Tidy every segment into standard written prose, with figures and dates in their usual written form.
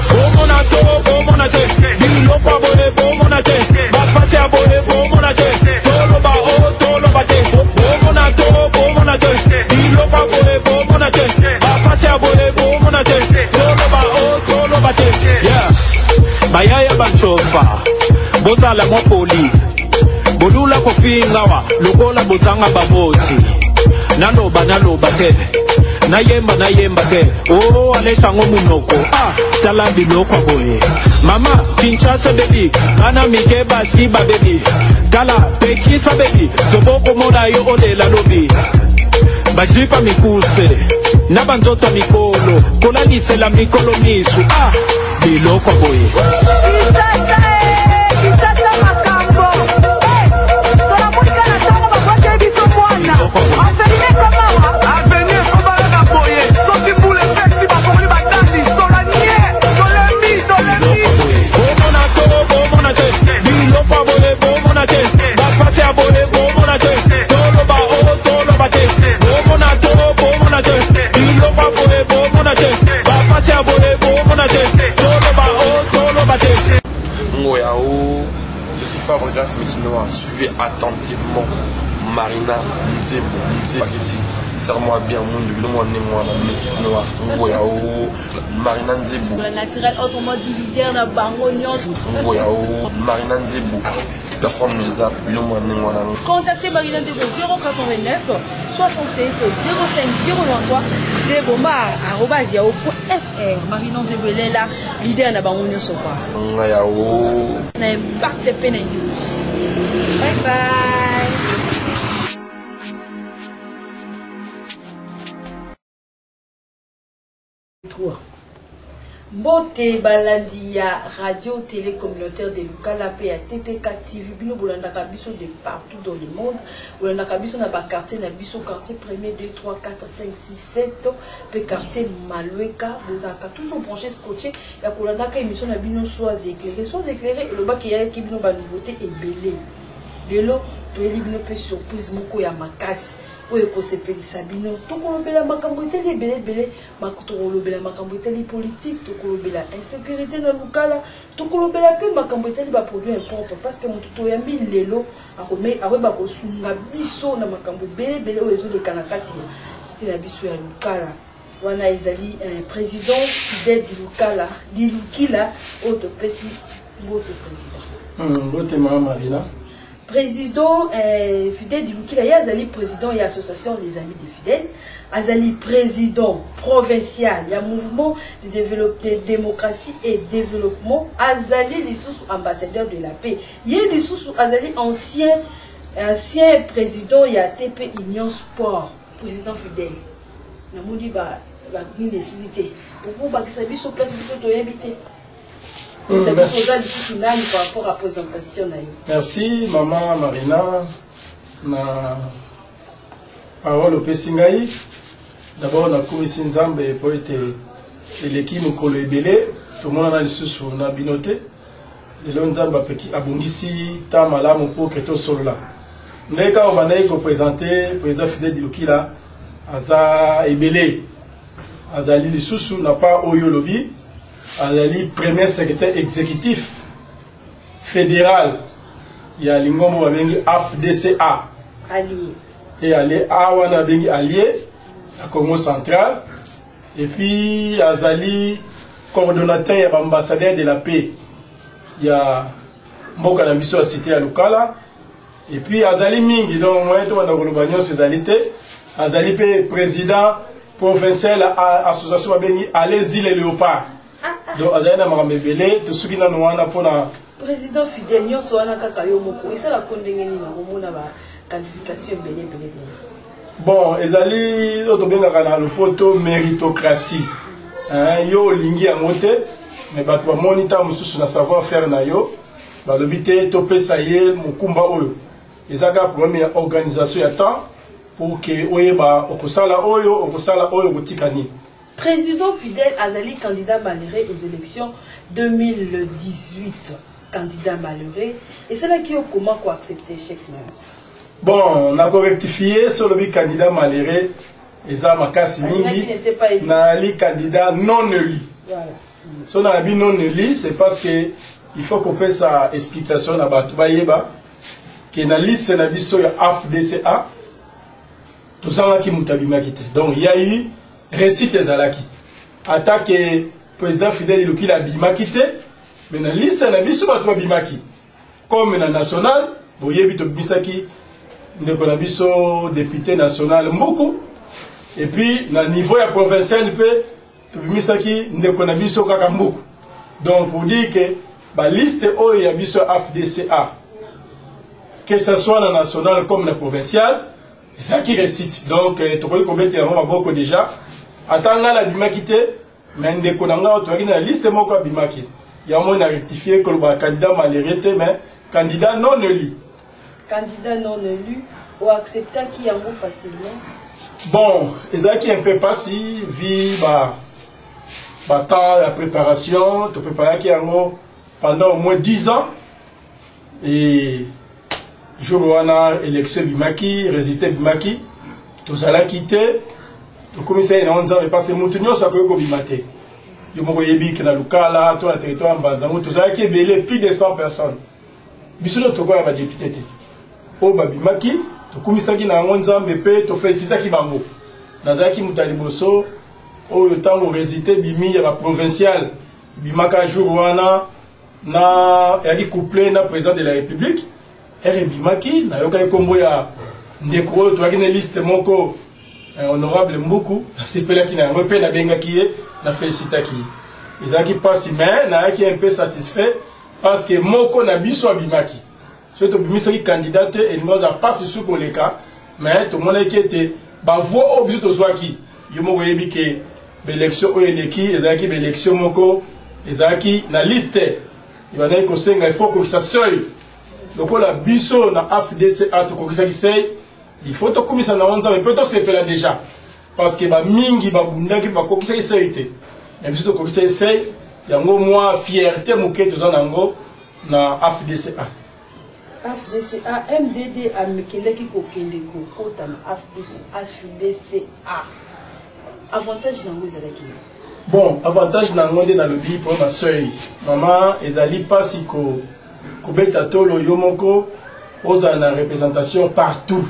Bomona to bomona te, biloko ya boye bomona te, bapasi ya boye bomona te, toloba o toloba te. Bomona to bomona te, biloko ya boye bomona te, bapasi ya boye bomona te, toloba o toloba te. Yeah. Bayaya bancofa, bozala mwa poli, bolula kofingawa lokola bozanga baboti. Naloba naloba te, nayemba nayemba te, o oh, alesango munoko ah, tala biloko ya boye. Mama Kinshasa baby, bana mike basi ba baby, tala pekisa baby, tobokomona yo olela lobi. Bajipa mikuse na banzoto ya mikolo kolalisela mikolo misu ah, biloko ya boye. Kisasa eh, Kisasa makambo eh, tolamuka na ntongo babwakeli biso mwana orphelinat ekoma awa. Avenir ekoma kaka boye, soki mbula ebeti bakongoli batandi sola nie, tolembi tolembi. Bomona to bomona te, biloko ya boye bomona te, bapasi ya boye bomona te, toloba o toloba te. Bomona to bomona te, biloko ya boye bomona te, bapasi ya boye bomona te, toloba o toloba te. Ngoyao, je suis Fabregas Mitinoa. Suivez attentivement Marina Nzebo Nzebakiti. Serre-moi bien, Mundu, Bilongo Ndengwana, Métis Noir, Ngoyao, Marina Nzebo. Naturel, autrement dit leader na bango nyonso. Ngoyao, Marina Nzebo. Personne ne zappe, Bilongo Ndengwana. Contactez Marina Nzebo 089 67 05 093 zeboma@yahoo.fr. Marina Nzebo elela leader na bango nyonso quoi. Ngoyao. Na impact pe na idéologie. Bye bye. Mbote balandi ya radio télé communautaire de Lukala pe ya TTK TV bino bolandaka biso de partout dans le monde, bolandaka biso na ba quartier na biso, quartier 1er 2 3 4 5 6 7 pe quartier Malueka, bozalaka toujours branché scotché ya kolandaka émission na bino Sois éclairé. Sois éclairé elobaki eyalaki bino ba nouveauté ebele. Lelo toyeli bino pe surprise moko ya makasi oyo ekosepelisa bino. Tokolobela makambo etali ebele ebele, tokolobela makambo etali politique, tokolobela insécurité na Lukala, tokolobela pe makambo etali ba produits impropres, parce que moto toyambi lelo akoyeba kosunga biso na makambo ebele ebele oyo ezoleka na kati ya cité na biso ya Lukala. Wana ezali président Fidèle Dilukala, Dilukila oyo topesi mbote président. Mbote mama Marina. Président Fidèle Dilukila, ye azali président ya association Les Amis de Fidèle, azali président provincial ya mouvement de développe, de démocratie et développement, azali lisusu ambassadeur de la paix. Ye lisusu azali ancien président ya TP Union Sport. Président Fidèle, namoni ba nini esili te, okobakisa biso place biso toyebi te. Merci. Oza lisusu nani par rapport à présentation na yo? Merci mama Marina na parole opesi ngai. D'abord nakumisi Nzambe po ete eleki mokolo ebele tomonana lisusu na bino te. Lelo Nzambe apeki abongisi ta malamu po ke tosolola. Ndenge kaka obandaki kopresente président Fidèle Dilukila aza ebele, azali lisusu na pa oyo olobi, azali premier secrétaire exécutif fédéral ya lingombo babengi AFDCA. Allié. Et allié A wana babengi allié na Congo central. Et puis azali coordonnateur ya ambassadeur de la paix ya mboka na biso ya cité ya Lukala. Et puis azali mingi, donc moyen to banda koloba nyonso ezali te. Azali pe président provincial ya association babengi Allez-y les Léopards. Donc azali na makambo ebele, tosuki nanu wana mpona Président Fidèle nyonso wana kaka yo moko esala ko ndenge nini okomona ba qualification ebele ebele ebele? Bon, ezali oyo tobengaka na lopoto méritocratie. Hein, yo olingi yango te, mais bato bamoni ntango mosusu na savoir faire na yo, balobi te topesa ye mokumba oyo. Eza kaka problème ya organisation ya temps pour que oyeba okosala oyo, okosala oyo, okotika nini. Président Fidèle azali candidat malheureux aux élections 2018. Candidat malheureux, esalaki yo comment ko accepter échec na yo? Bon, nako rectifier so lobi candidat malheureux eza makasi Candidat mingi. qui n'était pas élu. Nali candidat non élu. Voilà. So nalobi non élu, c'est parce que il faut kopesa explication na bato bayeba ke na liste na biso ya AFDCA, tozangaki moto abimaki te. Donc il y a eu réussite, ezalaki ata ke président Fidèle Ilukila abimaki te, mais na liste na biso bato babimaki. Comme na national, boyebi, tobimisaki ndeko na biso député national Mbuku, et puis na niveau ya provincial mpe tobimisaki ndeko na biso kaka Mbuku. Donc pour dire que baliste oyo ya biso ya AFDCA, que ce soit na national comme na provincial, ezalaki réussite. Donc tokoki kobetela yango maboko déjà. Ata ngai nabimaki te, mais ndeko na ngai oyo toyaki na liste moko abimaki. Yango na rectifie koloba candidat malheureux te, mais candidat non élu. Candidat non élu, oacceptaki yango facilement? Bon, ezalaki un peu pasi vu batemps ya préparation. Topréparaki yango pendant au moins 10 ans, et jour wana élection ebimaki, résultat ebimaki, tozalaki te. Tokomisaki nango Nzambe, parce motu nyonso akoki kobima te. Yo moko oyebi ke na Lukala to na territoire ya Mbanzango, tozalaki ebele, plus de 100 personnes. Biso nde tokoya badéputé te. Oyo babimaki, tokumisaki na yango Nzambe mpe tofélicitaki bango. Nazalaki moto ya liboso oyo, ntango résultat ebimi ya baprovincial, ebimaka jour wana na eyaki couplé na président de la République. Ere ebimaki, nayokaki nkombo ya ndeko oyo toyaki na liste moko, honorable Mbuku. Nasepelaki na yango mpe nabengaki ye, nafélicitaki ye. Ezalaki mpasi, mais nayaki un peu satisfait parce que moko na biso abimaki. Soki tobimisaki candidat te, elingi azala mpasi su koleka. Mais tomonaki ete bavoix oyo biso tozwaki, yo moko oyebi ke baélection oyo eleki ezalaki baélection moko ezalaki na liste, ebandaki kosenga il faut kokisa seuil. Lokola biso na AFDCA tokokisaki seuil, il faut tokumisa nango Nzambe mpe tosepela déjà, parce que bamingi babundaki, bakokisaki seuil te, mais biso tokokisaki seuil. Yango mwa fierté moke toza nango na AFDCA. AFDCA, MDD amekelaki kokende kokota na AFDCA, avantage nango ezalaki nini? Bon, avantage na yango nde nalobi, mpona seuil, mama, ezali mpasi kobeta tolo yo moko ozala na représentation partout.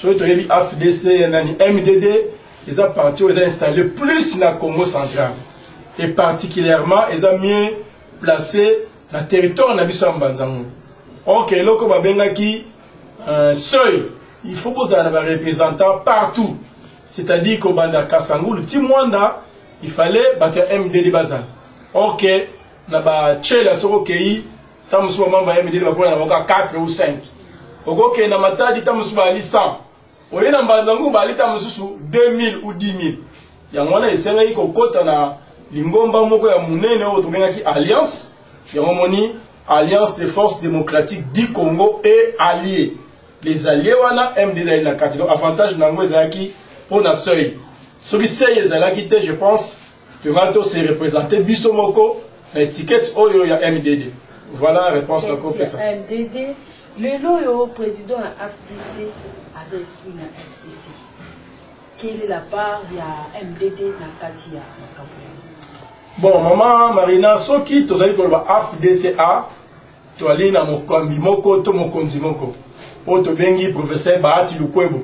Soki toyebi AFDC nani, MDD eza parti oyo eza installé plus na Congo Central, et particulièrement eza mieux placé na territoire na biso ya Mbanzango. Ok, eloko babengaki seuil, il faut bozala na bareprésentant partout, c'est-à-dire kobanda Kasangulu ti Mwanda, il fallait bato ya MDD bazala. Ok, na bachela, soki okei, ntango mosusu bamembre ya MDD bakola na bango 4 ou 5. Okokende na Matadi, ntango mosusu bayali 100. Oye na Mbanzangu, bayali ntango mosusu 2000 ou 10 000. Yango wana esengaki kokɔta na lingomba moko ya monene oyo tobengaki alliance. Yango moni Alliance des forces démocratiques du Congo et alliés. Les alliés wana, MD ezali na kati. Donc avantage na yango ezalaki mpo na seuil. Soki seuil ezalaki te, je pense tonga to se représente biso moko na étiquette oyo ya MDD. Voilà réponse nakopesa. MDD, lelo oyo président ya AFDC aza exclu na FCC. Quelle est la part ya MDD na kati ya makambo yango? Bon, mama Marina, soki tozali koloba AFDCA, toali na mokambi moko to mokonzi moko oyo tobengi professeur Bahati Lukwebo.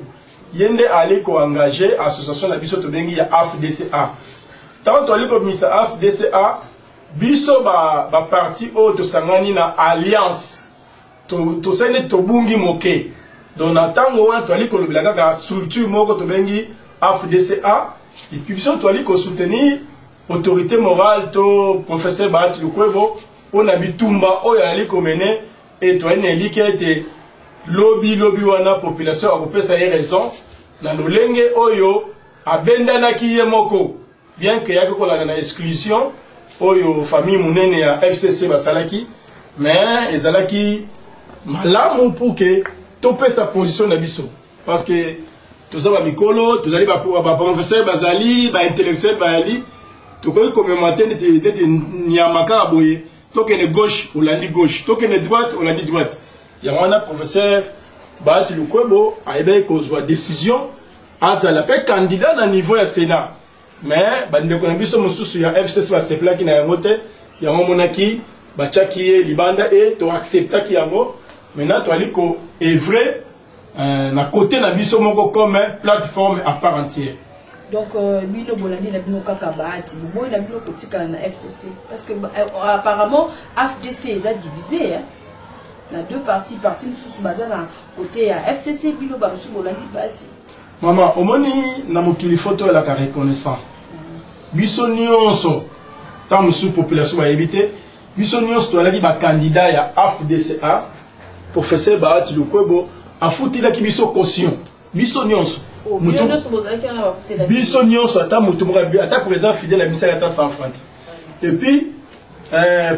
Ye nde ali koengage association na biso tobengi ya AFDCA. Ntango toali kobimisa AFDCA, biso baparti ba oyo tosangani na alliance, tosali nde tobungi moke. Donc na ntango wana toali kolobela kaka structure moko tobengi AFDCA, et puis biso toali kosoutenir autorité morale to professeur Bahati Lukwebo mpona bitumba oyo ayali komene. E toyali na elikya ete lobi lobi wana population akopesa ye raison na lolenge oyo abendanaki ye moko, bien ke yaki kolanda na exclusion oyo famille monene ya FCC basalaki. Mais ezalaki malamu pour ke topesa position na biso, parce que toza bamikolo, tozali baprofesseur, bazali baintellectuel, bayali tokoki komema te neti nyama kaka boye, tokende gauche, olandi gauche, tokende droite, olandi droite. Yango wana professeur Bahati Lukwebo ayebaki kozwa décision azala mpe candidat na niveau ya Sénat. Mais bandeko na biso mosusu ya FCC basepelaki na yango te, yango omonaki batiaki ye libanda e toacceptaki yango. Maintenant toali ko evre na côté na biso moko comme plateforme à part entière. Donc bino bolandi na bino kaka Bahati, boboyi na bino kotikala na FCC parce que apparemment AFDC eza divisé, hein? Na deux parties, parti mosusu baza na côté ya FCC, bino bamosusu bolandi Bahati. Mama, omoni, na mokili faut toyelaka reconnaissant. Biso nyonso, ntango mosusu population bayebi te, biso nyonso toyalaki bacandidat ya AFDCA. Professeur Bahati Lukwebo afutilaki biso caution, biso nyonso. Oh, bino nyonso bozalaki wana bafutelaki? Biso nyonso, ata motu moko, ata président Fidèle abisaki ata 100 franc te. Et puis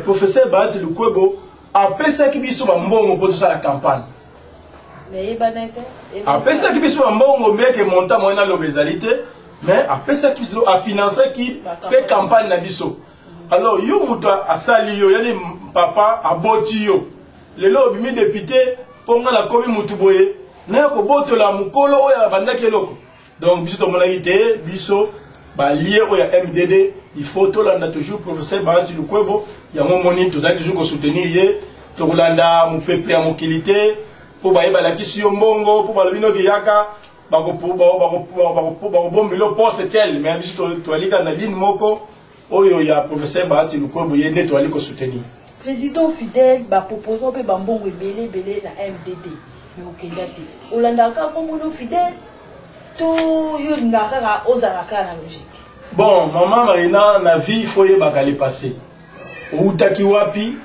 professeur Bahati Lukwebo apesaki biso bambongo mpo tosala campagne. Mais yebana te. Apesaki biso bambongo meke montant moyen naloba ezali te, mais apesaki biso, afinansaki mpe campagne na biso. Alors yo moto asali yo, yani papa aboti yo, lelo obimi député, mpo nga nakomi motu boye, naya kobotola mokolo oyo abandaki eloko. Donc biso tomonaki te, biso balie oyo ya MDD, il faut tolanda toujours professeur Bahati Lukwebo. Yango moni tozali toujours kosoutenir ye. Tokolanda mopepe ya mokili te mpo baye balakisi yo mbongo, mpo balobi noki yaka, bakobombela poste tel. Mais biso toali kaka na ligne moko oyo ya professeur Bahati Lukwebo, ye nde toali kosoutenir. Président Fidèle, baproposa mpe bambongo ebele ebele na MDD, mais okenda te. Olandaka kaka kombono Fidèle to yo olingaka kaka ozala kaka na logique? Bon, mama Marina, na vie il faut oyebaka le passé, outaki wapi,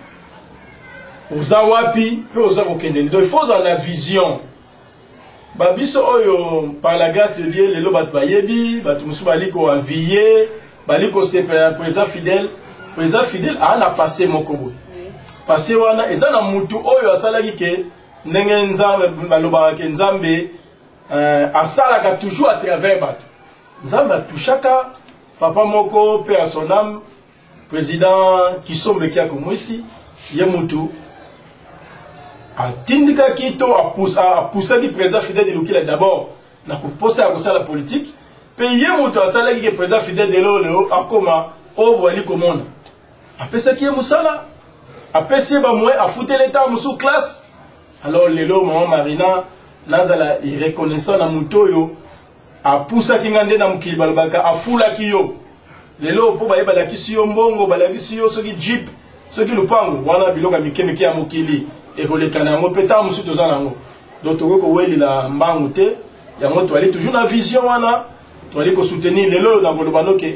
oza wapi mpe oza kokende. Donc il faut ozala na vision. Babiso oyo, par la grâce de Dieu, lelo bato bayebi, bato mosusu bali koenvier, bali kosepela na président Fidèle. Président Fidèle aa na passé moko boye. Passé wana eza na mutu oyo asalaki ke ndenge Nzambe balobaka ke Nzambe asalaka toujours à travers bato. Nzambe atushaka papa moko mpe à son âme, président Kisombe Kiako Mwisi. Ye mutu atindikaki to apusaki président Fidèle de Lukila d'abord na koposa ya kosala politique, mpe ye moto asalaki ke président Fidèle de lelo akoma oyo boyali komona. Apesaki ye mosala, apesi ye bamoyen, afuteli eta mosusu classe. Alors lelo, mama Marina, nazala reconnaissant na moto oyo apusaki nga nde na mokili balobaka afulaki yo. Lelo mpo baye balakisi yo mbongo, balakisi yo soki jeep, soki lupango wana, biloko ya mike mike ya mokili ekoleka na yango mpe ntango mosusu toza na yango. Donc tokoki kowelela mbangu te. Yango toali toujours na vision wana, toali kosoutenir. Lelo oyo nakoloba noke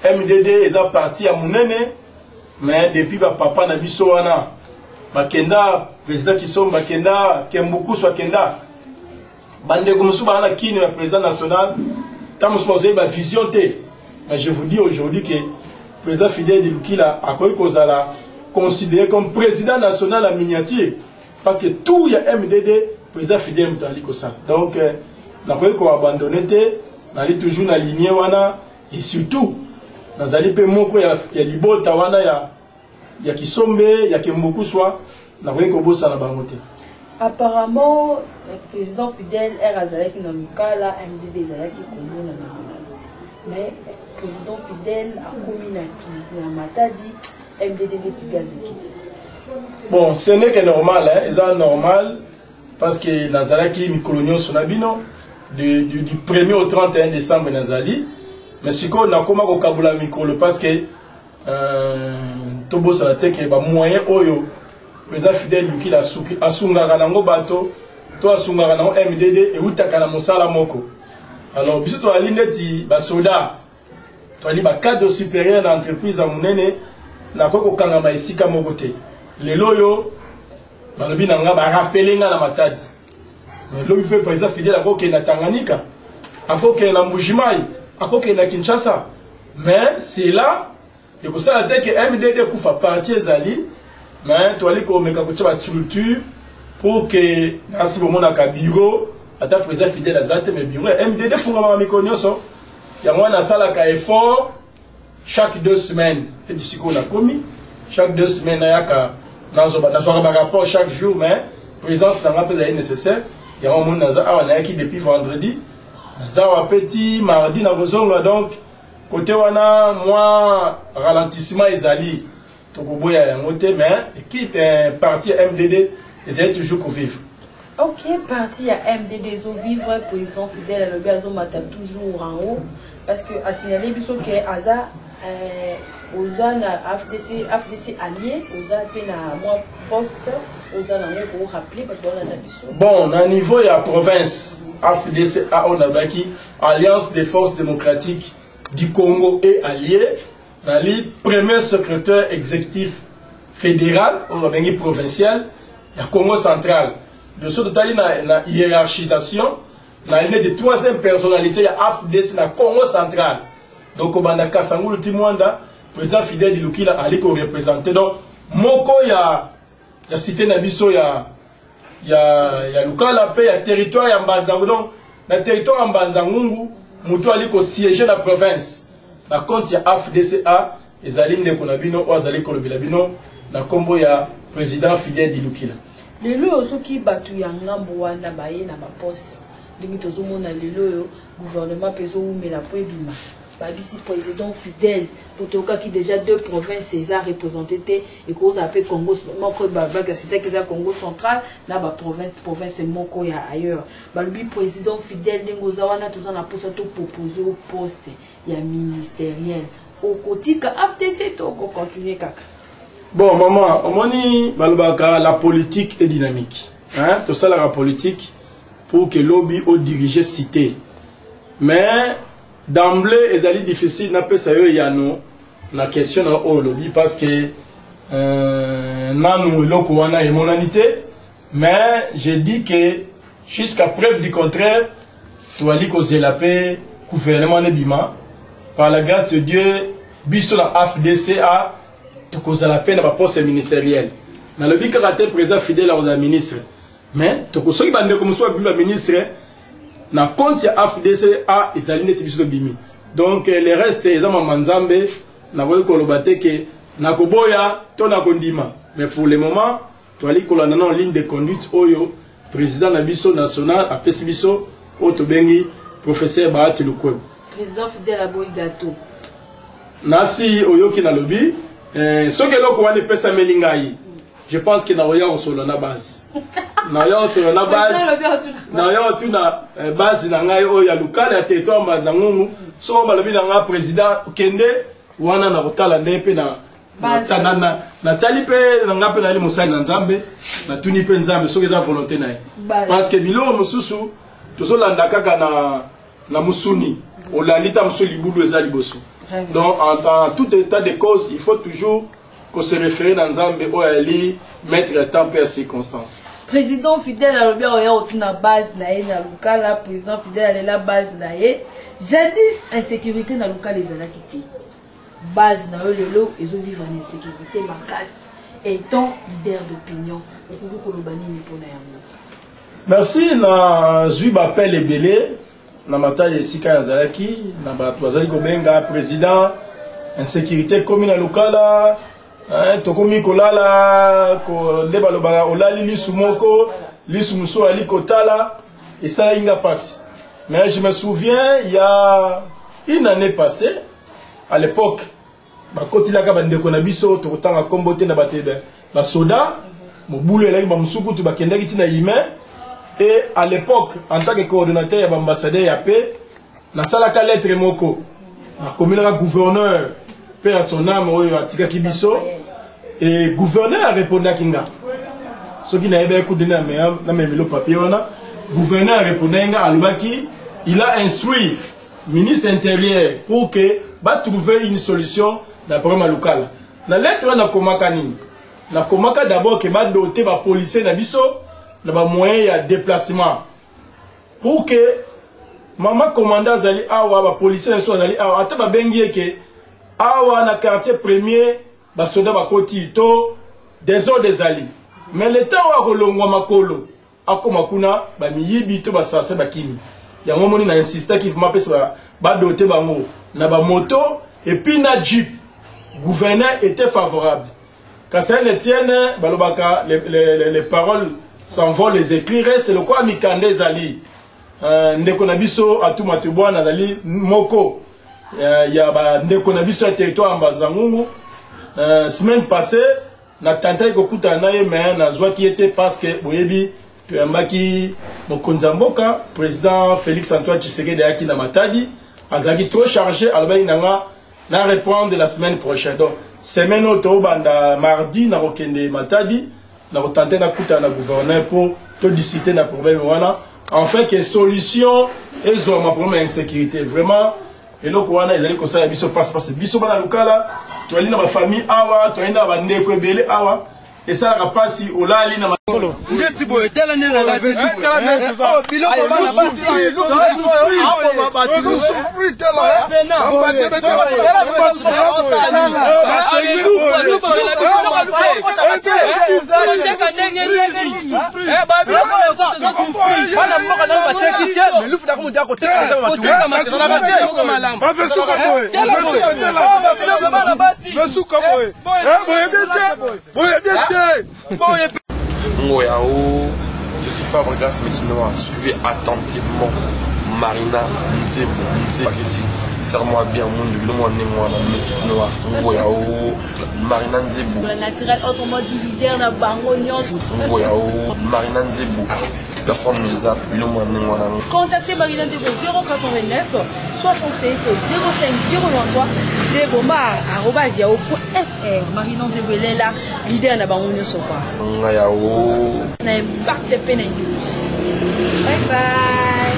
MDD eza parti ya monene, mais depuis bapapa na biso wana bakenda, président Kisombe bakenda, Kembukusu akenda, bandeko mosusu baa na kini ya président national, ntango mosusu bazoyeba vision te. Mais je vous dis aujourd'hui que président Fidèle de Lukila akoki kozala considéré comme président national en miniature, parce que tout ya MDD, président Fidèle moto ali kosala. Donc nakoki koabandonner te, nali toujours na ligne wana. Et surtout nazali mpe moko ya libota wana ya Kisombe, ya Kembukuswa, nakoki kobosana bango te. Apparemment président Fidèle r azalaki na Lukala, MDD ezalaki komona na mais président Fidèle akomi na Matadi, MDD neti gaz ekiti. Bon, ce n'est que normal, hein, eza normal parce que nazalaki mikolo nyonso na bino du 1er au 31 décembre nazali. Mais sikoyo nakóma kokabola mikolo parce que tobosana te ke bamoyen oyo président Fidèle Lukila asungaka nango bato to asungaka nango MDD eutaka na mosala moko. Alors biso toali neti basoda, toali bacadre supérieur na entreprise ya monene, nakoki kokangama esika moko te. Lelo oyo balobi na nga, barappeler nga na Matadi, lobi mpe président Fidèle akokende na Tanganyika, akokende na Mbujimai, akokende na Kinshasa, mais c'est là ekosala te ke MDD ekufa. Parti ezali, mais toali komeka kotia bastructure pour que nasi bomonaka bureau, ata président Fidèle aza te, mais bureau ya MDD efungamaka mikolo nyonso. Yango wana asalaka effort chaque 2 semaines, eti sikoyo nakomi chaque 2 semaines nayaka, nazwaka barapport chaque jour, mais présence na nga mpe ezali nécessaire. Yango omoni naza awa, nayaki depuis vendredi, naza awa mpe ti mardi nakozonga. Donc Kote wana mwa ralentissement ezali, tokoboya yango te, mais equipe eh, parti ya MDD ezali toujours kovivre. Ok, parti ya MDD ezovivre, président Fidèle alobi azomata toujours en haut parce que asignale biso ke aza euh, oza na AFDC, AFDC allié, oza mpe na mwa poste oza nango korappeler bato balanda biso. Bon, na niveau ya province AFDCA oyo nalobaki, Alliance des forces démocratiques du Congo et allié, nali premier secrétaire exécutif fédéral oyo babengi provincial ya Congo central. De so totali na hiérarchisation, nali neti troisième personnalité ya AFDC na Congo central. Donc kobanda Kasangulu ti Mwanda, président Fidèle Dilukila ali koreprésente. Donc moko ya cité na biso ya Lukala mpe ya territoire ya Mbanzangu. Donc na territoire ya Mbanza-Ngungu, moto ali kosiéger na province na compte ya AFDCA ezali ndeko na bino oyo azali kolobela bino na nkombo ya président Fidèle Dilukila. Lelo oyo, soki bato ya ngambo wana baye na baposte, ndenge tozomona lelo oyo gouvernement mpe ezowumela mpo ebima, babisi président Fidèle po toyokaki déjà deux provinces eza représenté te, ekozala mpe Congo moko bakasitaki eza Congo central na baprovince, province moko ya ailleurs. Balobi président Fidèle, ndenge oza wana, toza na mposa topropose o poste ya ministériel, okotika AFDC to okocontinue kaka? Bon mama, omoni, balobaka la politique est dynamique, hein? Tosalaka politique pour que lobi odirige cité, mais d'emblée ezali difficile napesa yo eyano na question na oyo olobi, parce que nanu eloko wana emonani te. Mais je dis que jusqu'à preuve du contraire, toali kozela mpe gouvernement nebima. Par la grâce de Dieu, biso na AFDCA tokozala mpe na baposte ministériel. Nalobi kaka te président Fidèle akozala ministre, mais soki bandeko mosusu babimi baministre na compte ya AFDCA, ezali neti biso tobimi. Donc le reste eza mama Nzambe. Nakoki koloba te ke nakoboya to nakondima, mais pour le moment toali kolanda na ligne de conduite oyo président na biso national apesi biso, oyo tobengi professeur Bahati Lukwebo. Président Fidèle aboyi gâteau. Nasi oyoki nalobi soki eloko wana epesameli ngai, je pense que nakoya kosolola na base, nakoya kosolola na base, nakoya kotuna base na ngai oyo ya Lukala, ya territoire Mbanza Ngungu. Soko balobi na ngai président kende wana, nakotala nde mpe na natali mpe na ngai mpe nayali mosali na Nzambe, natuni mpe Nzambe soki eza volonté na ye, parce que biloko mosusu tozolanda kaka na mosuni, olandi ta mosusu libulu eza liboso. Donc en tout état de cause, il faut toujours ko se référer na Nzambe oyo ayali maître ya temps mpe ya circonstance. Président Fidèle alobi aoya kotuna base na ye na Lukala. Président Fidèle alela base na ye. Jadis insécurité na Lukala ezalaki te. Base na yo lelo ezovivre na insécurité makasi. Étant leader d'opinion, okoki koloba nini mpona yango? Merci. Nazwi baappel ebele na matali esika nazalaki na bato bazali kobenga: président, insécurité ekomi na Lukala, tokomi kolala nde balobaka olali lisu moko, lisu mosusu ali kotala. Esalaki nga mpasi, mais je me souviens, il y a une année passée, à l'époque bakotilaka bandeko na biso, tokotanga nkombo te, na bato basoda, mobulu elaki, bamosusu kutu bakendaki ntina humain. Et à l'époque, en tant que coordonnateur ya baambassadeur ya paix, nasalaka lettre moko, nakomelaka gouverneur, mpe ya son âme, oyo atikaki biso. Et gouverneur arépondaki nga, soki nayebaki kutu nde namemelo papier wana. Gouverneur arépondaki nga, alobaki il a instruit ministre intérieur pour que batrouver une solution na problème ya Lukala. Na lettre wana nakomaka nini? Nakomaka d'abord ke badote bapolicier na biso na bamoyen ya déplacement, pour que mama commandant azali awa, bapolicier na biso bazali awa, ata babengi ye ke awa na quartier premier basoda bakoti to désordre ezali, mais leta oyo akolongwa makolo akóma kuna, bamiyibi to basase bakimi. Yango moni na insistaki vraiment apesa badote bango na bamoto et puis na jeep. Gouverneur était favorable. Kasi Etienne, balobaka les paroles s'envolent, les écrits restent. Lokola mikanda ezali, ndeko na biso Atuma Tubwana azali moko Ya bandeko na biso ya territoire ya Mbanza-Ngungu. Semaine passée natantaki kokutana na ye, mais nazwaki ye te parce que boyebi, toyambaki mokonzi ya mboka, président Félix Antoine Tshisekedi, ayaki na Matadi, azalaki trop chargé. Alobaki na nga na reprendre la semaine prochaine. Donc semaine oyo tobanda mardi, nakokende Matadi, nakotante nakutana na gouverneur mpo todiscute na problème wana, enfin que solution ezwama. Problème ya insécurité, vraiment, eloko wana ezali kosala biso mpasi, parce biso bana Lukala toyali na bafamille awa, toyali na bandeko ebele awa. Esalaka mpasi, olali na Ndeti boye, tala nde nalati biloko bana basi aboma bato. Tozosouffrir, tala Koteka ndenge nini? Bana mboka nano bateki te, mais lufu dako moto akoteka deja bato. Ezalaka te. Bavesuka boye. Biloko bana basi. Vesuka boye, boyebi te, boyebi te. Ngoyao, je suis Fabregas Messinoa. Suivez attentivement Marina Nzebo Nzebaketi. Serre-moi bien, Mundu, Bilongo Ndengwana, Métis Noir, Ngoyao, Marina Nzebo. La naturelle, autrement dit leader na bango nyonso. Ngoyao, Marina Nzebo. Personne ne zappe, Bilongo Ndengwana. Contactez Marina Nzebo 089 67 05 093 zeboma@yahoo.fr. Marina Nzebo elela leader na bango nyonso kwa. Ngoyao. Na impact mpe na idéologie. Bye bye.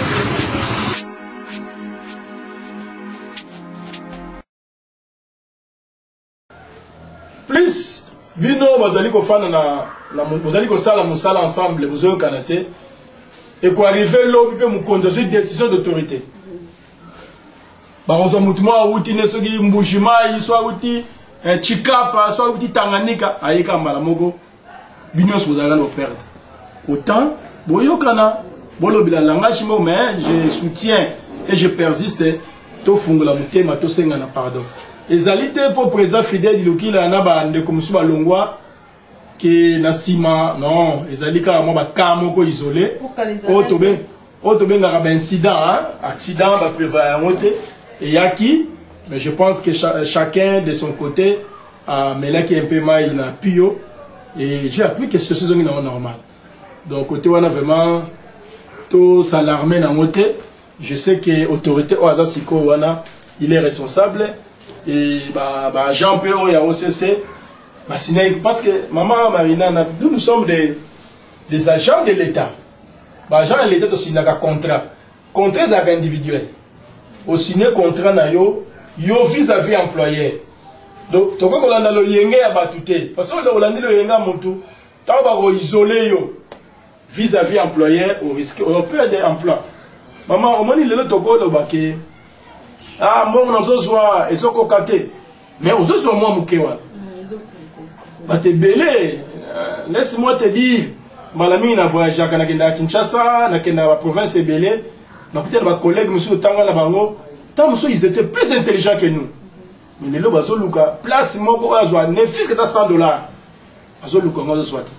Plus bino bazali kofanda na bozali kosala mosala ensemble, bozoyokana te, ekoarrive lobi mpe mokonzi azwi décision d'autorité, bakozwa motu moko awuti nde soki Mbuji-Mayi, so awuti Tshikapa, so awuti Tanganyika, ayeka mbala moko, bino nyonso bozalaka na koperdre. Autant boyokana, bolobela langage moko. Mais je soutiens et je persiste, tofungola motema, tosengana pardon. Ezali te mpo président Fidèle Lukila na bandeko mosusu balongwa ke na nsima. Non, ezali kaka mwa bacas moko isolé oyo tobengaka baincident, accident baprévoir yango te, eyaki. Mais je pense que chacun de son côté amelaki un peu mai na pio et j'ai appris que situation ezongi nango normal. Donc côté wana, vraiment, tos'alarme nango te. Je sais que autorité oyo aza sikoyo wana, il est responsable et baagent mpe oyo ya OCC basinaki, parce que mama Marina, nous, nous sommes des agents de l'État. Baagent de l'État tosignaka contrat. Contrat ezalaka individuel, osigne contrat na yo, yo vis-à-vis employeur. Donc tokoki kolanda loyenge ya bato te, parce que olandi loyenge ya motu, ntango bakoisole yo vis-à-vis employeur, orisque operde emploi. Mama, omoni lelo tokoloba ke ah, mbongo nazozwa ezokoka te, mais ozozwa mwa moke wana, bato ebele. Laisse moi te dire, mbala mingi na voyageaka, nakendaka Kinshasa, nakendaka baprovince ebele, nakuta na bacollègue mosusu otanga na bango, ntango mosusu ils étaient plus intelligents que nous, mais lelo bazoluka place moko oyo azwa ne fût-ce que ata 100 $, azoluka yango, azozwa te.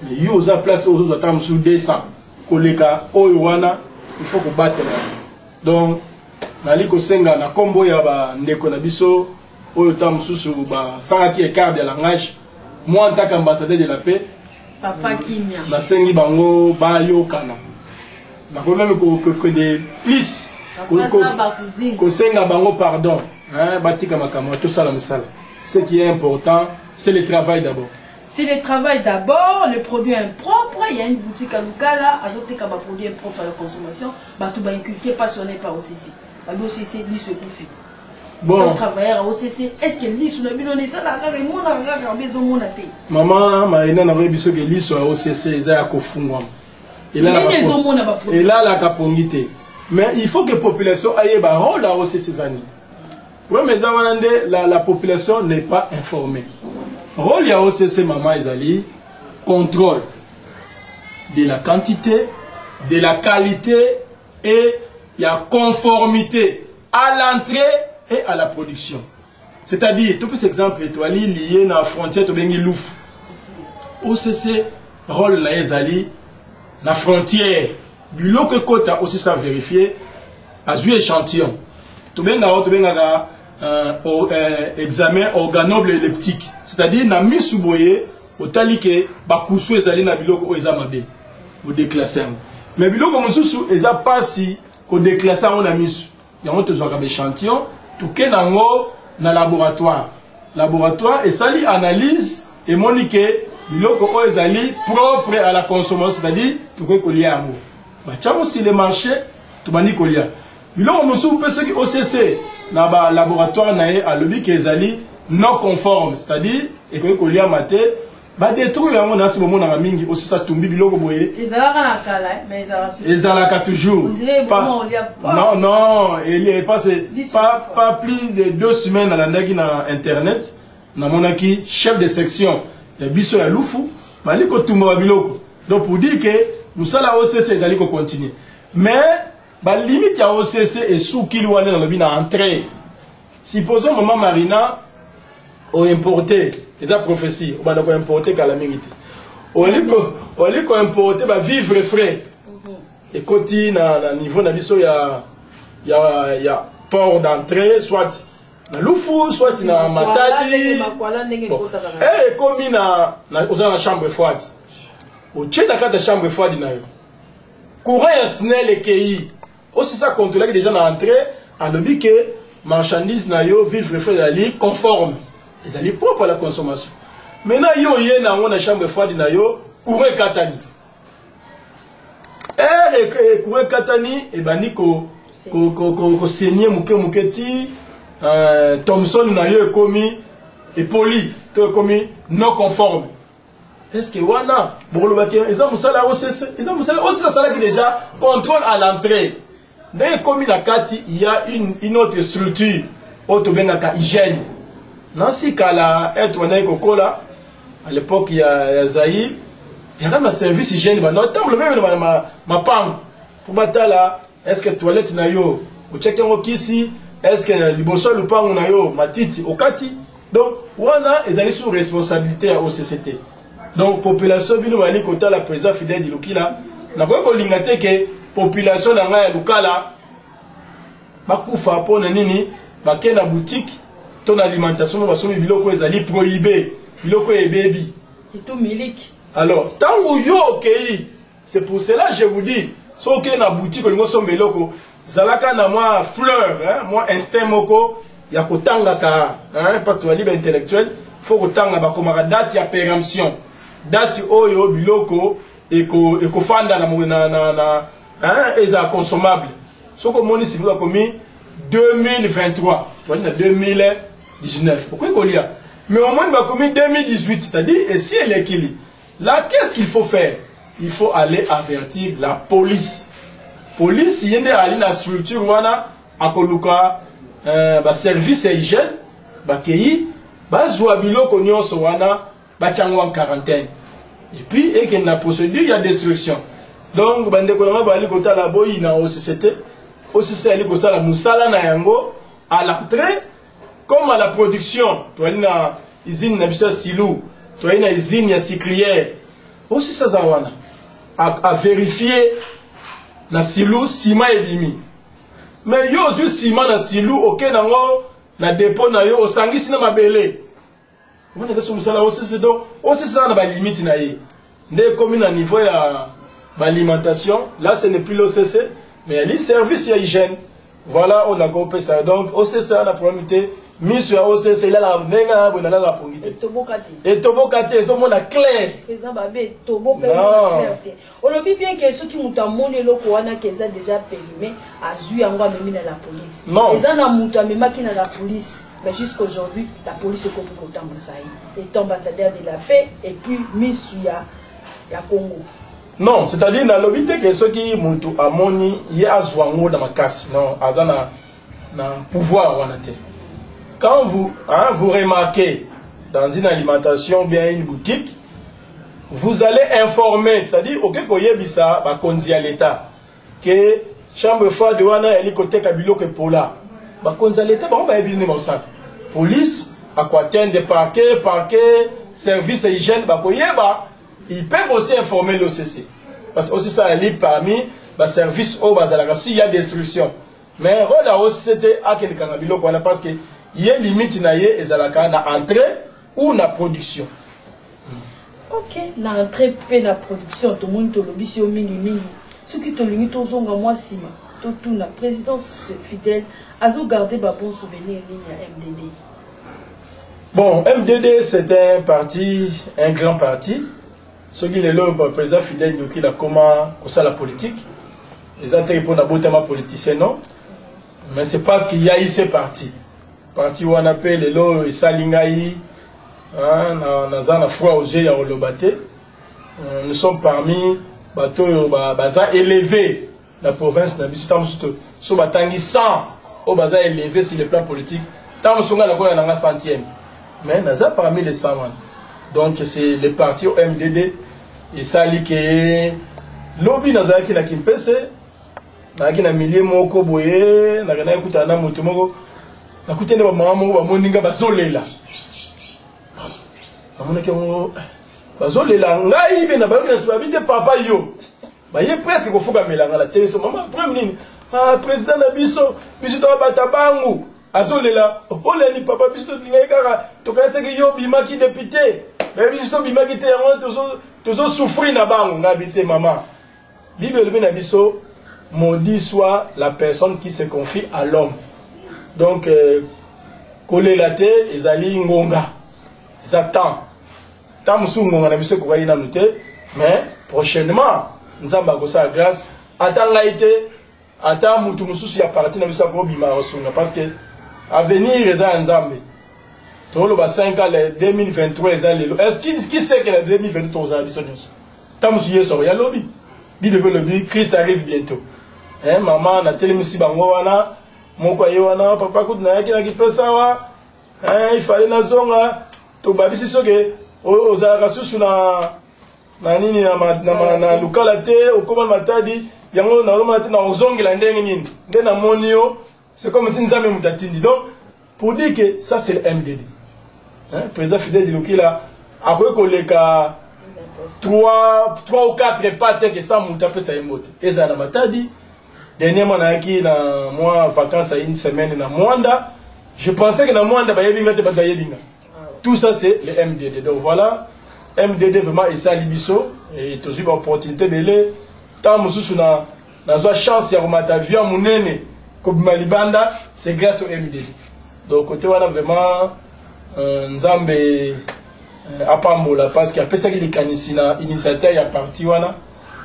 Mais yo oza place oyo ozozwa ntango mosusu 200 koleka oyo wana, il faut kobatela yango. Donc nali kosenga na nkombo ya bandeko na biso oyo ntango mosusu basangaki écart de langage, moi en tant qu'ambassadeur de la paix, Papa Kimia. Nasengi bango bayokana. Nakomi même kokende plus kosenga bango pardon, hein, batika makambo, tosala mosala. Ce qui est important, c'est le travail d'abord. C'est le travail d'abord, le produit impropre. Il y a une boutique à Lukala, azoteka ba produit impropre à la consommation. Bato ba inculqué passionné par OCC. Ba OCC liso ekufi. Bon. Travailleur à OCC, est-ce que liso na bino nesala kaka emona kaka bezomona te? Mama Marina, nakoyebi soki liso ya OCC eza ya kofungwama. Ndenge ezomona ba produit. Elalaka pongi te, mais il faut que population ayeba rôle ya OCC eza nini. Problème eza wana nde la population n'est pas informée. Rôle ya OCC, mama, ezali contrôle de la quantité, de la qualité et ya conformité à l'entrée et à la production. C'est-à-dire, topesa exemple, toali lié na frontière tobengi Lufu. OCC, rôle na ye ezali na frontière, biloko ekota, OCC a vérifié, azwi échantillon. Tobengaka oyo tobengaka examen organoleptique, c'est-à-dire na misu boye otali ke bakusu ezali na biloko oyo eza mabe, odéclasse yango. Mais biloko mosusu eza mpasi kodéclasse yango na misu. Yango tozwaka baéchantillon, toke nango na laboratoire. Laboratoire esali analyse, emoni ke biloko oyo ezali propre à la consommation, c'est-à-dire tokoki kolia yango, batiango sur le marché, tobandi kolia. Biloko mosusu mpe, soki OCC na balaboratoire na ye alobi ke ezali non conforme, c'est-à-dire ekoki koliama te, badétruire yango. Nasi bomonaka mingi OCC atumbi biloko boye. Ezalaka na kala, mais ezalaka susu. Ezalaka toujours. On dirait Pas- vraiment olia fort. Non, non, il passe Dix pas, fois. pas plus de 2 semaines, nalandaki na internet, namonaki chef de section ya biso ya Lufu bali kotumba babiloko. Donc pour dire que mosala OCC ezali kocontinue, mais balimite ya OCC esukili wana. Nalobi na entrée, supposons mama Marina oimporte, eza prophétie, obanda koimporte kala mingi te, oli koimporte bavivre frais, ekoti na niveau na biso ya port d'entrée, soit na Lufu, soit na Matadi. Makwala ndenge Bon. ekotaka na Ekomi na oza na chambre froide, otie na kati ya chambre froide na yo, courant ya SNEL ekei. OCC acontrôlaki déjà na entrée, alobi ke marchandise na yo, vivre frais, ezali conforme, ezali propre à la consommation. Maintenant yo oye na yango na chambre froide na yo, courant ekatani. Ere courant ekatani, ebandi kosaigner moke moke ti Thomson na yo ekomi epoli to ekomi non conforme. Est ce que wana bokolobaki eza mosala ya OCC? Eza mosala OCC asalaki déjà contrôle à l'entrée. Ndenge ekomi na kati, il y a une autre structure oyo tobengaka hygiène. Nasi kala ete bandaki kokola à l'époque ya Zaïre, yaka na service hygiène, banda otambola meme na mapango mpo batala est ce que toilette na yo otiaki yango kisi, est ce que na liboso ya lupango na yo matiti okati. Donc wana ezali sous responsabilité ya OCC te. Donc population, bino bali kotala président Fidèle Dilukila, nakoki kolinga te ke population na ngai ya Lukala bakufa. Mpo na nini? Bake na boutique to na alimentation mo, basombi biloko ezali prohibé, biloko ebebi. Titu miliki. Alors ntango yo okei, c'est pour cela je vous dis, so okei na boutique, olingi osomba eloko, zalaka na mwa fleur, hein, mwa instinct moko ya kotangaka, hein, parce que tozali baintellectuel, faut kotanga. Bakomaka date ya péremption, date oyo biloko ekofanda na, hein, ezala consommable. Soki omoni sikoyo bakomi 2023, toali na 2019, okoki kolia. Mais omoni bakomi 2018, c'est-à-dire esi elekili. Là, qu'est-ce qu'il faut faire? Il faut aller avertir la police. Police ye nde ali na structure wana, akoluka baservice ya hygiène, bakei bazwa biloko nyonso wana, batiango en quarantaine et puis ekende na procédure ya destruction. Donc bandeko na nga bali kotala, boyina OCC te. OCC ali kosala mosala na yango à l'entrée comme à la production. Toali na usine na biso ya Silu, toali na usine ya sucrière. OCC aza wana avérifie na Silu, nsima ebimi. Mais yo ozwi nsima na Silu, oke nango na dépôt na yo, osangisi na mabele wana, eza so mosala OCC. Donc OCC aza na balimite na ye. Nde ekomi na niveau ya baalimentation, là ce n'est plus l'OCC, mais yali service ya hygiène. Voilà oyo nakopesa. Donc OCC aza na problème te. Miso ya OCC elalaka ndenge na boye, nalalaka pongi te. Etoboka te. Etoboka te, ezomona clair. Président babe, etoboka. Non. Clair te. Olobi bien ke soki moto amoni eloko wana ke eza déjà périmé, azwi yango, amemi na la police. Non. Eza na moto amemaki na la police, mais jusqu'aujourd'hui la police ekomi kotambusa ye, est ambassadeur de la paix et puis misu ya Congo. Non, c'est-à-dire nalobi te ke soki motu amoni ye azwa yango na makasi. Non, aza na pouvoir wana te. Quand vous, hein, vous remarquez dans une alimentation ou bien une boutique, vous allez informer, c'est-à-dire oke koyebisa bakonzi ya l'État ke chambre froide wana yali koteka biloko epola. Bakonzi ya l'État bango bayebi nde bakosala. Police akoatteindre parquet, parquet, service ya hygiène bakoyeba. Ils peuvent aussi informer l'OCC, parce que OCC ali parmi baservice oyo bazalaka s'il y a destruction. Mais rôle ya OCC te akende kanga biloko wana, parce que ye limite na ye ezalaka na entrée ou na production. Ok, na entrée mpe na production. Tomoni tolobisi yo mingimingi. Soki tolingi tozonga mwa nsima, totuna président Fidèle azogarde babon souvenir nini ya MDD? Bon, MDD, c'est un parti, un grand parti. Soki lelo président Fidèle Ndoki akoma kosala politique, eza te mpo na botama politicien, non, mais c'est parce qu'il y a eu ce parti. Parti wana mpe lelo oyo esali ngai naza na froid aux yeux ya koloba te. Nous sommes parmi bato oyo baza élevé na province na biso. Ntango mosusu so batangi 100 oyo baza élevé sur le plan politique, ntango mosusu ngai nakoya nanga centième, mais naza parmi les 100 wana. Donc c'est le parti MDD esali ke lobi nazalaki na Kimpese, nazalaki na milieu moko boye, nakendaki kutana na moto moko, nakuti nde bamama moko bamoni nga bazolela. Namonaki yango, bazolela ngai mpe na bayoki na nsima babi te papa yo, baye presque kofukamela nga. Na telesa mama, problème nini? Ah, président na biso, biso toabata bangu azolela. Oleni papa, biso tolingaki kaka, tokanisaki yo obimaki député, mais biso obimaki te, yango tozosouffrir na bango. Ngai bi te mama, Bible elobi na biso: maudit soit la personne qui se confie à l'homme. Donc kolela te, ezali ngonga, eza temps. Ntango mosusu ngonga na biso ekokaki nanu te, mais prochainement Nzambe akosala grâce, ata ngai te, ata mutu mosusu ya parti na biso akobima, akosunga, parce que avenir eza ya Nzambe. Toloba 5 ans, le 2023 eza lelo. Est ce qui sait que na 2023 tozala biso nyonso? Ntango mosusu Yesu akoya lobi. Bible mpe elobi Christ arrive bientôt. Hein, mama, natelemisi bango wana, moko aye wana: papa, kutu nayaki na kipesa awa, hein, ifale nazonga, tobabisi soki ozalaka susu na nini na Lukala te, okóma na Matadi, yango nazomona te na ozongela ndenge nini nde namoni yo. C'est comme si Nzambe moto atindi. Donc pour dire que ça, c'est le MDD, hein, président Fidèle Dilokila akoki koleka 3 ou 4 pas te ke sa moto apesa ye mbote. Ezala na Matadi, dernièrement nayaki na mwa vacance ya une semaine na Mwanda, je pensais que na Mwanda bayebi nga te, bato bayebi nga. Tout ça, c'est le MDD. Donc voilà, MDD vraiment esali biso et tozwi baopportunité ebele. Ntango mosusu na nazwa chance ya komata avion monene, kobima libanda, c'est grâce au MDD. Donc côté wana vraiment, Nzambe apambola, parce que apesaki likanisi na initiateur ya parti wana,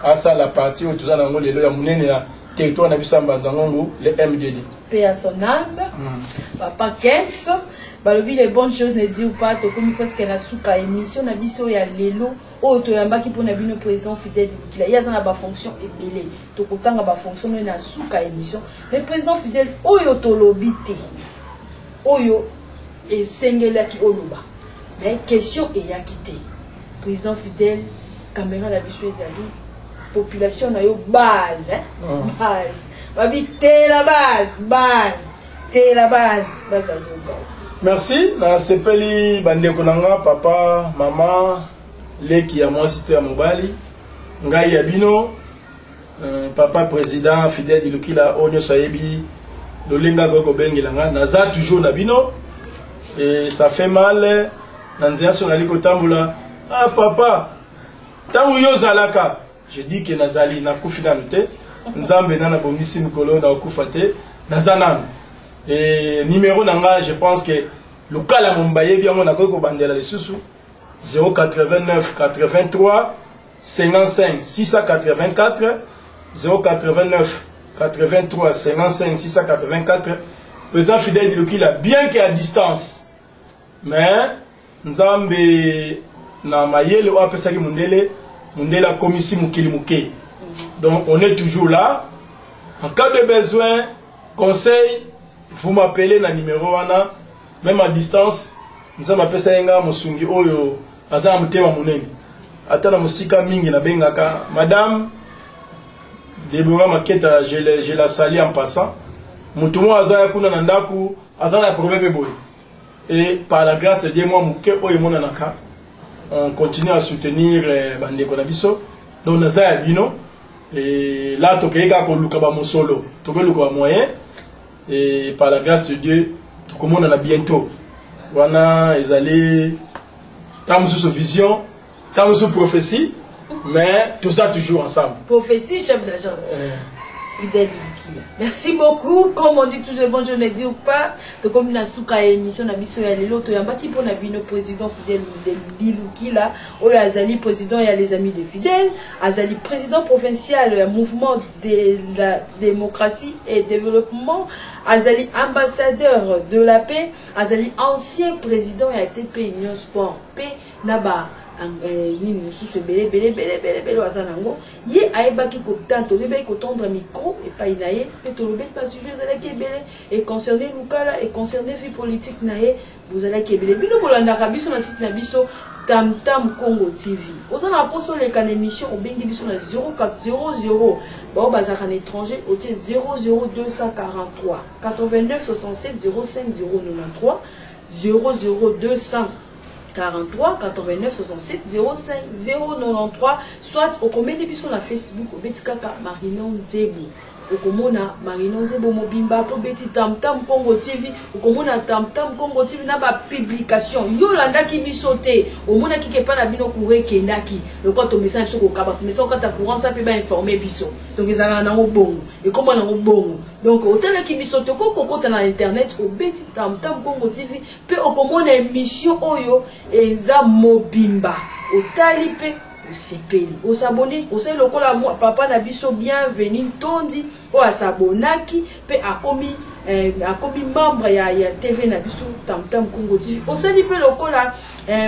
asala parti oyo toza nango lelo ya monene na territoire na biso ya Mbanza-Ngungu, le MDD. Paix à son âme, papa Kens. Balobi les bonnes choses ne durent pas. Tokomi presque na suka émission na biso ya lelo oyo toyambaki mpona bino président Fidèle Lukila. Ye aza na bafonction ebele, tokotanga bafonction oyo na suka émission. Mais président Fidèle, oyo tolobi te, oyo esengelaki oloba mais question eyaki te, président Fidèle, caméra na biso ezali population na yo base, hein? Base babi te la base, base te la base, base azoka. Merci, nasepeli bandeko na nga, papa, mama, leki ya mwasi to ya mobali, ngai ya bino papa président Fidèle Dilukila. Oyo nyonso ayebi lolenge akoki kobengela nga, naza toujours na bino. Et ça fait mal na nzela so nali kotambola: ah papa, ntango yo ozalaka. Je dis ke nazali, nakufi nanu te, Nzambe nana abongisi mikolo nakokufa te, naza nanu. E numéro na nga, je pense que Lukala momo bayebi yango, nakoki kobandela lisusu: 089 83 55 684, 089 83 55 684. Président Fidèle Dilokila, bien que à distance, mais Nzambe na mayele oyo apesaki mondele, mondele akomisi mokili moke. Donc on est toujours là en cas de besoin, conseil, vous m'appelez na numéro wana, même à distance. Nzambe apesa ye nga mosungi oyo aza na motema monene, ata na mosika mingi nabengaka madame Debora Maketa, je la salue en passant. Moto moko aza ya kuna na ndako, aza na problème boye, et par la grâce de Dieu, mwa moke oyo emonanaka, on continue à soutenir bandeko na biso. Donc naza ya bino. Et là tokei kaka koluka bamosolo, tokei luka bamoyen. Et par la grâce de Dieu, tokomonana bientôt. Wana ezali ntango mosusu vision, ntango mosusu prophétie, mais toza toujours ensemble. Prophétie, chef d'agence. Fidèle Lukila. Merci beaucoup. Comme on dit toujours, bonjour ne dire pas. Tokomi na suka ya émission na biso ya lelo toyambaki mpo na bino président Fidèle Lukila oyo azali président ya les amis de Fidèle, azali président provincial ya mouvement de la démocratie et développement, azali ambassadeur de la paix, azali ancien président ya TP Union Sport P na ba nini mosusu ebele ebele ebele ebele ebele aza nango. Ye ayebaki kotanta, toyebaki kotendre micro epai na ye mpe tolobeli basujet ezalaki ebele e concerne Lukala, e concerne vie politique na ye. Bozalaki ebele, bino bolandaka biso na site na biso Tamtam Congo TV. Oza na mposa oleka na émission, obengi biso na 0400, bao bazalaka na étranger otie 00243 89 67 05 093, 00243 89 67 05 093, soit okomeli biso na Facebook, obeti kaka Marino Nzebu, okomona Marino Nzebo mobimba, mpo obeti Tamtam Congo TV, okomona Tamtam Congo TV na bapublication. Yo olandaki biso te, omonaki ke epai na bino courant ekendaki, lokola tomesana biso kokaba, tomesana kokata courant sa mpe bainforme biso. Donc ezalaka nango bongo, ekóma nango bongo. Donc otalaki biso te, okokokota na internet, obeti Tamtam Congo TV mpe okomona émission oyo eza mobimba, otali mpe osepeli, osabone, osali lokola papa na biso Bienvenu Ntondi oyo asabonaki mpe akomi membre ya TV na biso Tamtam Congo TV. Osali mpe lokola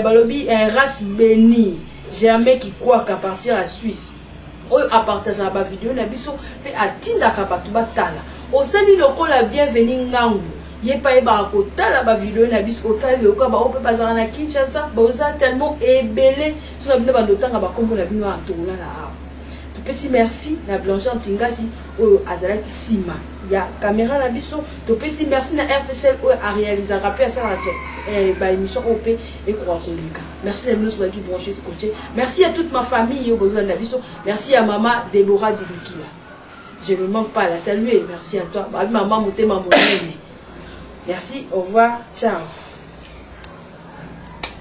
balobi Race Beni Germain Kikwaka à partir ya Suisse oyo apartageaka bavideo na biso mpe atindaka bato batala. Osali lokola Bienvenu Ngangu, ye mpe ayebaka kotala bavideo na biso. Otali lokola baoyo mpe bazalaka na Kinshasa, boza tellement ebele. So na bino bando otanga bakombo na bino awa, tokolala awa. Topesi merci na Blanchard Ntingasi oyo azalaki nsima ya caméra na biso. Topesi merci na RTCL oyo aréalisaka mpe asalaka baémission oyo mpe ekoka koleka. Merci na bino nyonso bazalaki branché, scotché. Merci à toute ma famille oyo bozolanda biso. Merci à mama Déborah Dulukila, je ne manque pas à la saluer. Merci à toi, babi mama motema monene. Merci, au revoir, ciao.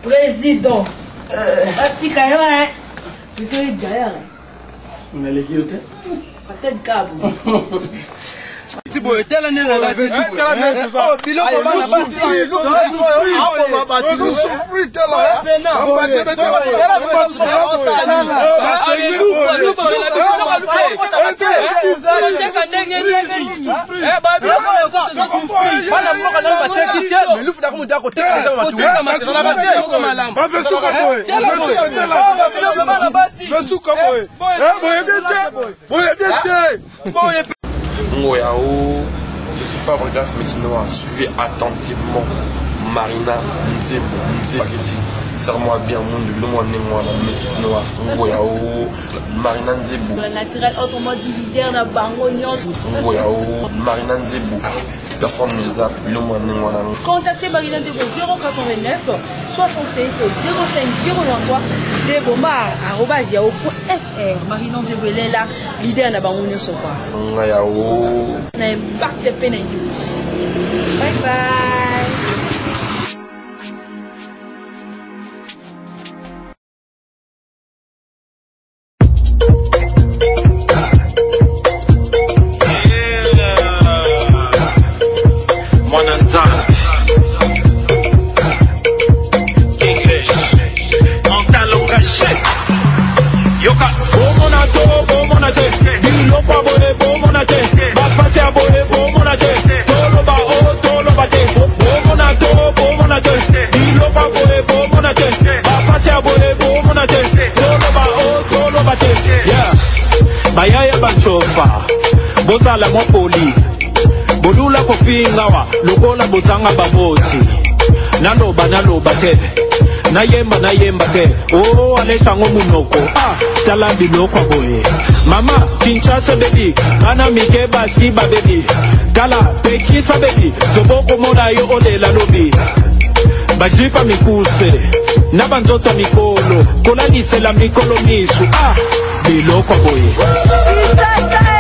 Président atika yo, hein, biso d'ailleurs. Naleki yo te. Peut-être kabu. Ti boye, tala nde nalati biloko bana basi aboma bato. Tozosouffrir, tala. Teka ndenge nini? Bana mboka nano bateki te, mais lufu dako moto akoteka deja bato. Bavesuka boye, bavesuka, tala, vesuka boye. Boyebi te, boyebi te. Ngoyao, je suis Fabregas Metinoa. Suivez attentivement Marina Nzebo Nzebaketi. Serre-moi bien, monde, le moi moi, métis noir. Ngoyao, Marina Nzebo. Naturel, autrement dit leader na bango nyonso. Ngoyao, Marina Nzebo. Personne ne zappe, le moi moi. Contactez Marina Nzebo 089 67 05 023, zeboma@yahoo.fr. Marina Nzebo elela leader na bango nyonso kwa. Ngoyao. Na impact mpe na idéologie. Bye bye. Mwana Nzambe English Mental Yoka bomona to bomona te, biloko ya boye bomona te, bapasi ya boye bomona te, toloba o toloba te, bomona to bomona te, biloko ya boye bomona te, bapasi ya boye bomona te, toloba o toloba te. Yeah. Bayaya bacofa, bozala mwa poli, bolula kofingawa lokola bozanga baboti. Naloba naloba te, nayemba nayemba te o alesango munoko. Ah, tala biloko boye, mama Kinshasa bebi, bana mike basi babebi, tala pekisa bebi, tobokomona yo olela lobi. Bajipa mikuse na banzoto mikolo kolalisela mikolo misu. Ah, biloko boye. Kisasa.